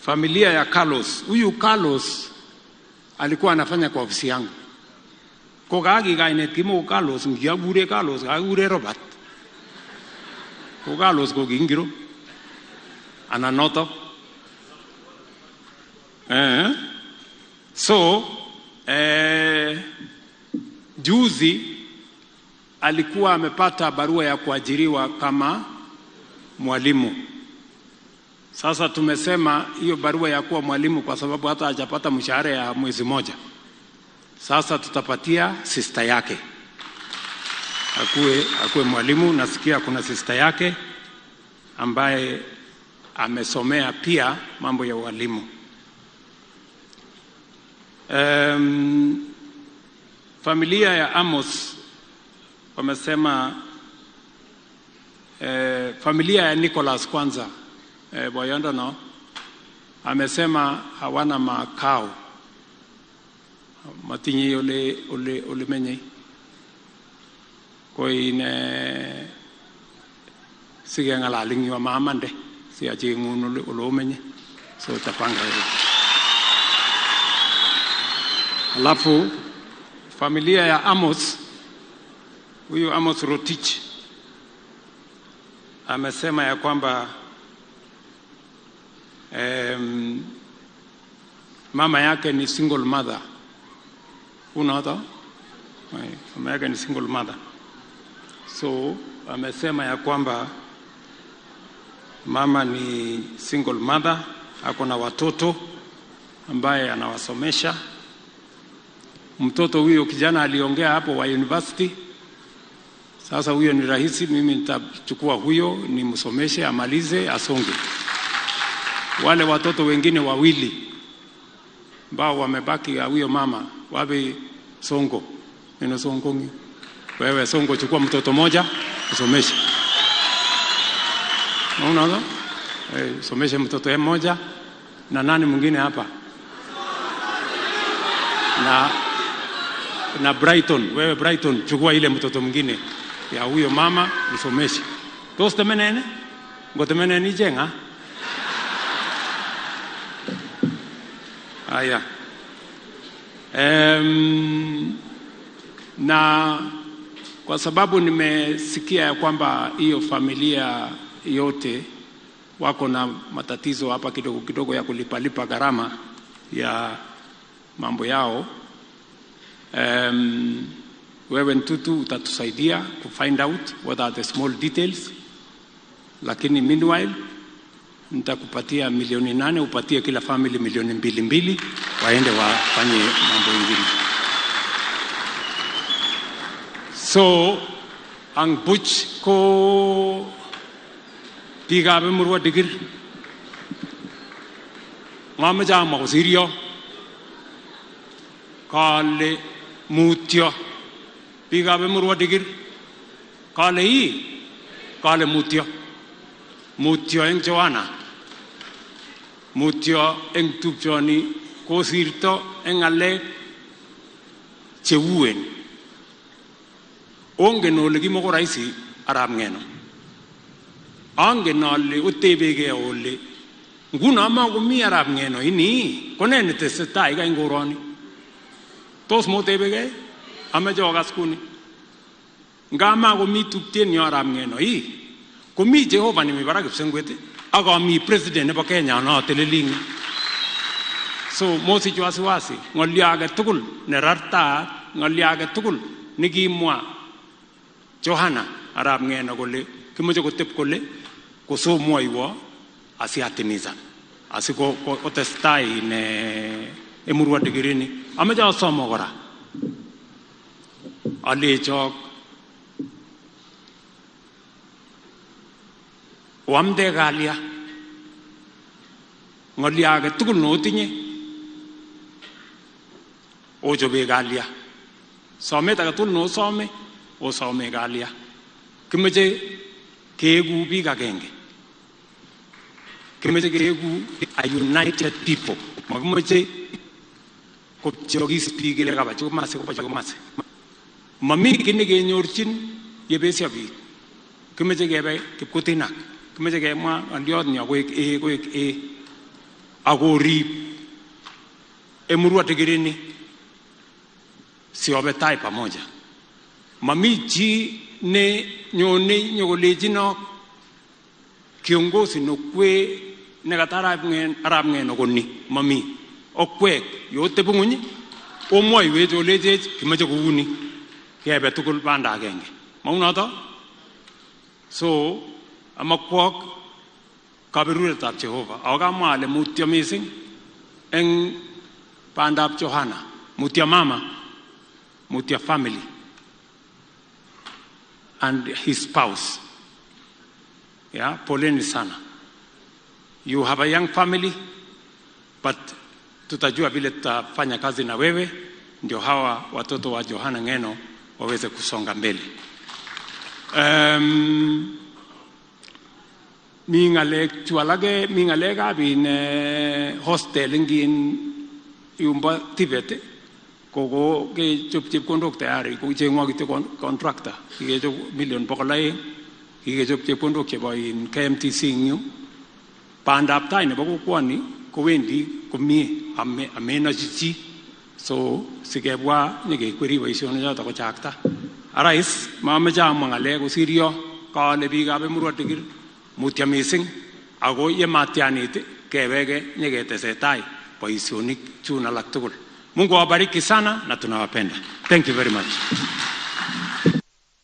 Familia ya Carlos, huyu Carlos alikuwa anafanya kwa ofisi yangu. Ko kaki kainet kimoko Carlos, ngiakure Carlos, kakikure Robert. Ko Carlos ko kingiro? Anan noto? So, juzi alikuwa amepata barua ya kuajiriwa kama mwalimu. Sasa tumesema hiyo barua ya kuwa mwalimu, kwa sababu hata hajapata mshahara ya mwezi moja. Sasa tutapatia sister yake akuwe mwalimu. Nasikia kuna sister yake ambaye amesomea pia mambo ya ualimu. Familia ya Amos wamesema, familia ya Nicholas kwanza, boyondo no amesema hawana makao, matinye ole menye ko ine sikengalal eng yu amamande siachengun ole omenye, so tapanga hiyo. Alafu familia ya Amos, huyu Amos Rotich amesema ya kwamba mama yake ni single mother. Unaona? Mama yake ni single mother. So amesema ya kwamba mama ni single mother, ako na watoto ambaye anawasomesha. Mtoto huyo kijana aliongea hapo wa university. Sasa huyo ni rahisi, mimi nitachukua huyo nimsomeshe, amalize, asonge. Wale watoto wengine wawili ambao wamebaki ya huyo mama, wapi Songo? Neno Songo ngi. Wewe Songo, chukua mtoto moja usomeshe. Unaona? Someshe mtoto mmoja na nani mwingine hapa? Na Brighton, wewe Brighton chukua ile mtoto mwingine ya huyo mama usomeshe. Tos temenene? Ngotemenene icheng? Haya. Na kwa sababu nimesikia ya kwamba hiyo familia yote wako na matatizo hapa kidogo kidogo ya kulipalipa gharama ya mambo yao, wewe Ntutu utatusaidia ku find out what are the small details, lakini meanwhile nitakupatia 8 milioni, upatie kila family milioni 2 2, waende wafanye mambo mengine. So ang buch ko biikab Emurua Dikirr, mameche amwa kosiryo kale mutyo. Biikab Emurua Dikirr, kale ii, kale mutyo, mutyo eng Joanna, mutyo eng tupchoni kosirto eng ng'alek cheuen. Ongen ole kimoko rahisi arap Ng'eno. Angen ale otebekee ole nguno makomi arap Ng'eno ini, ko nee netesetai eng koroni? Tos motebekee? Ameche okas kuni. Nga makomi tupchenyo arap Ng'eno ii, komi Jehova nemi barak kipsengwet ak ami president nebo Kenya noteleli eng. So mosich wasiwasi, ng'olyo age tugul nerartaat, ng'olyo age tugul nekimwa Johana arap Ng'eno kole kimoche kotep kole kosomwoiwo asiatimizan asikotestai ne Emurua Dikirr. Ameche asomo kora alechok oamde kalya. Ng'olyo age tugul notinye ochobe kalya. Somet age tugul nosome osome kalya. Kimoche keeku biik agenge, kimoche keeku a united people. Makimoche kopcheokis biik kele kaba chu komasi, koba chu komasi. Mami kiy nekenyorchin yebesio biik. Kimoche kebe kipkutinak, kimoche kemwa ng'oliot nyo koek ee, koek ee. akorib Emurua Dikirini siobe tai pamoja. Mami chi ne nyone nyokolechino kiongozi nokwe nekata arap Ng'eno koni mami. Okwek yotebi ng'weny omwoiwech olechech kimoche kouni kebe tugul banda agenge. Maunoto? So amakwok kaberuretab Jehova. Ako kamwa ale mutyo mising eng bandab Johana, mutyo mama, mutyo family and his spouse. Yeah, poleni sana. You have a young family, but tutajua vile tutafanya kazi na wewe ndio hawa watoto wa Johana Ng'eno waweze kusonga mbele. Mi ng'alek chu alake, mi ng'alekab in hostel eng in yumbo TVET ko kechop chepkondok tayari kocheng'wa kityo contractor kikechop million 200, kikechop chepkondok chebo in KMTC eng yu. Bandab tai nebo kokwoni kowendi komie amenochi chi, so sikebwa nyekekweri boisionik kochakta. Arais, mameche amwa ng'alek kosir yo kaale biikab Emurua Dikirr mutyo mising ako yematianit keweke nyeketesetai boisionik chun alak tugul. Mungu awabariki sana na tunawapenda. Thank you very much.